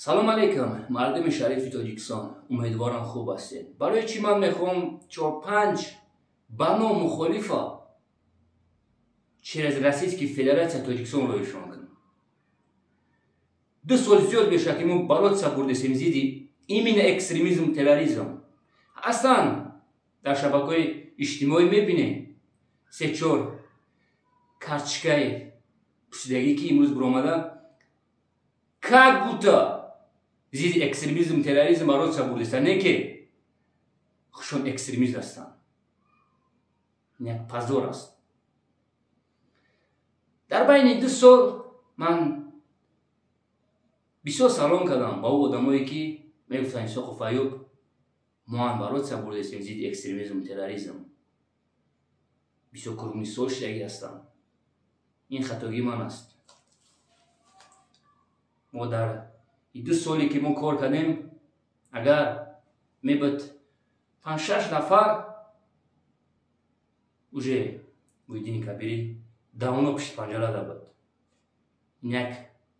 Салом алейкум, мардуми шарифи Тоҷикистон. Умедворам хуб ҳастед. Барои чӣ ман мехоҳам 4-5 ба ном мухолифа через Российский Федерация Тоҷикистон роишон кунам. 2 сол зиёд мешавад, ки мо бороться бурдесем зидди именно экстремизм, терроризм. Аслан дар шабакаҳои иҷтимоӣ мебинем 3-4 карточкаи пусидагӣ, ки имрӯз биромада, как будто зидди экстремизм, терроризм бороться бурдеста, не ки хушон экстремист ҳастанд. Ин як позор аст. Дар байни 2 сол ман бисёр салом кардам ба ӯ одамое, ки мегуфтанд: Исоқов Аюб, мо ҳам бороться бурдестем зидди экстремизм, терроризм. Бисёр круглый стол шидагӣ ҳастанд. Ин хатогии ман аст. Мо дар 2 соле, ки мо кор кардем, агар мебуд 5-6 нафар, уже Муҳиддини Кабирӣ давно пишти панҷара буд. Ин як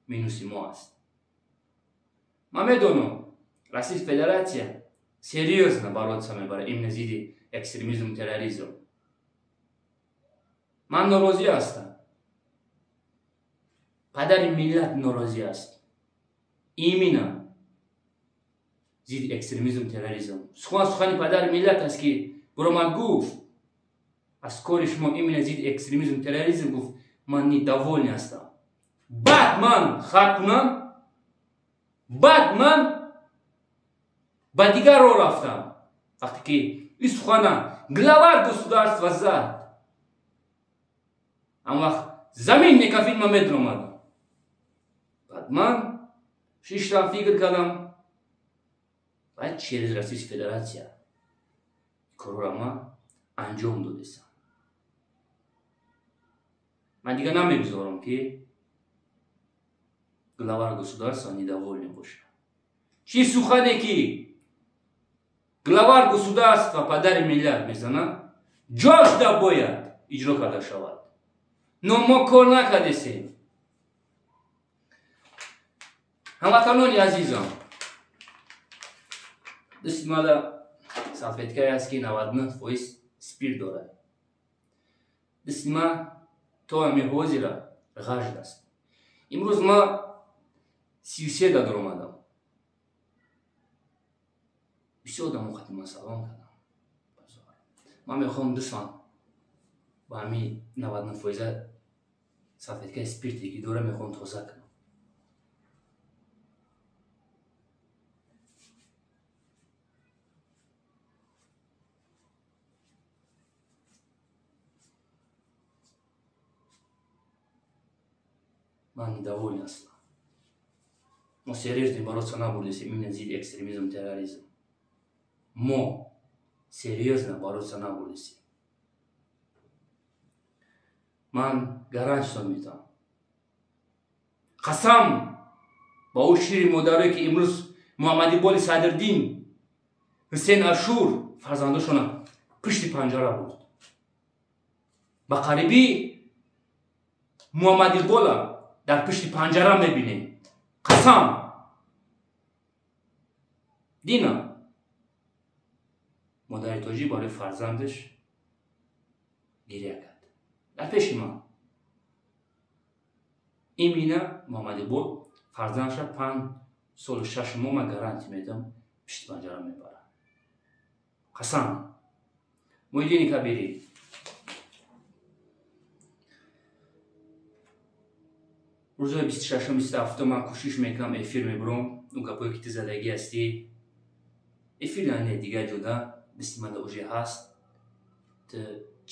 минуси мо аст. Ман медонам, Российская Федерация серьёзно бороться мебарад именно зидди экстремизм, терроризм. Ман норозӣ ҳастам, падари миллат норозӣ аст именно зидди экстремизм, терроризм. Сухан сухани падари миллат аст, ки биромад гуфт аз кори шумо именно зидди экстремизм, терроризм, гуфт: ман недовольный ҳастам. Баъд ман хат кунам, баъд ман ба дигар роҳ рафтам. Вақте ки ин сухана глава государства зад, ан вақт замин мекафид, ман медаромадам. Баъд ман шиштам, фикр кардам, баъд через Российская Федерация корро ман анҷом додесам. Ман дигар намегузорам, ки глава государства недовольный бошад. Чӣ сухане ки глава государства, падари миллат мезанад, ҷошда бояд иҷро карда шавад. Но мо кор накардесем. Ҳамватанони азизам, дӯсти мада салфеткае аст, ки 99% спирт дорад. Дӯсти ман то ҳамин ҳозира ғажд аст. Имрӯз ман 33 да даромадам. Бисёр одамо қати ман салом кардам. Ман мехоҳам дӯстам ба ҳамин 99% салфеткаи спирте, ки дора, мехоҳам тоза кунам. Ман недоволен ҳастам. Мо серьёзно бороться набурдесем именно зидди экстремизм, терроризм. Мо серьёзно бороться набурдесем. Ман гарантиятон медиҳам, қасам ба ӯ шири модарое, ки имрӯз Муҳаммадиқболи Садриддин, Ҳусейн Ашур фарзандошона пушти панҷара бурд. Ба қарибӣ Муҳаммадиқбола дар пушти панҷара мебинем. Қасам дина модари тоҷик барои фарзандаш гиря кард дар пеши ман. Имина Муҳаммадиқбол фарзандаша 5 солу 6 моҳ, ман гарантия медиҳам, пушти панҷара мебарад. Қасам. Муҳиддини Кабирӣ, рӯзҳои 26-ум, 27-ум ман кӯшиш мекунам, эфир мебурам. Ӯ гапое, ки ту задагӣ ҳастӣ, эфир не, дигар ҷода дасти манда уже ҳаст. Ту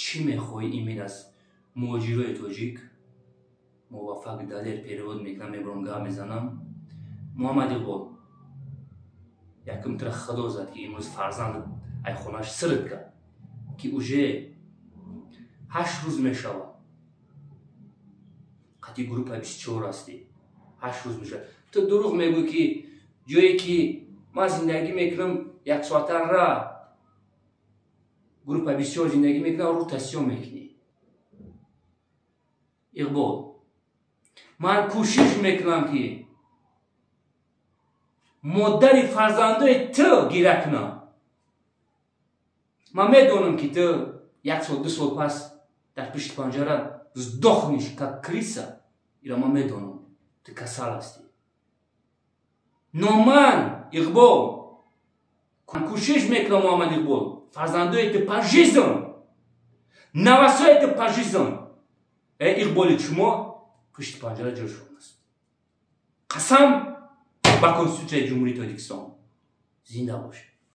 чӣ мехоҳӣ имин аз муҳоҷирои тоҷик? Муваффақ Далер перевод мекунам, мебурам, гап мезанам. Муҳаммад Иқбол, якум тира худо зад, ки имрӯз фарзанд ай хонаш сирд кард, ки уже 8 рӯз мешавад қати группа 24 ҳастӣ. 8 рӯз мешавад. Ту дурӯғ мегӯӣ, ки ҷое ки ман зиндагӣ мекунам, як соата ра группа 24 зиндагӣ мекунам, рӯ тасиё мекунӣ. Иқбол, ман кӯшиш мекунам, ки Модари фарзандои ту гира кунам. Ман медонам, ки ту як сол, 2 сол пас дар пишти панҷара сдохнешь, как крыса. Ира ман медонам, ту касал ҳастӣ. Но ман, Иқбол, кӯшиш мекунам, Муҳаммад Иқбол, фарзандои ту пожизненно, навасои ту пожизненно, э Иқболи шумо пушти панҷара ҷошон аст. Қасам ба Конститутсияи Ҷумҳурии Тоҷикистон, зинда бошед.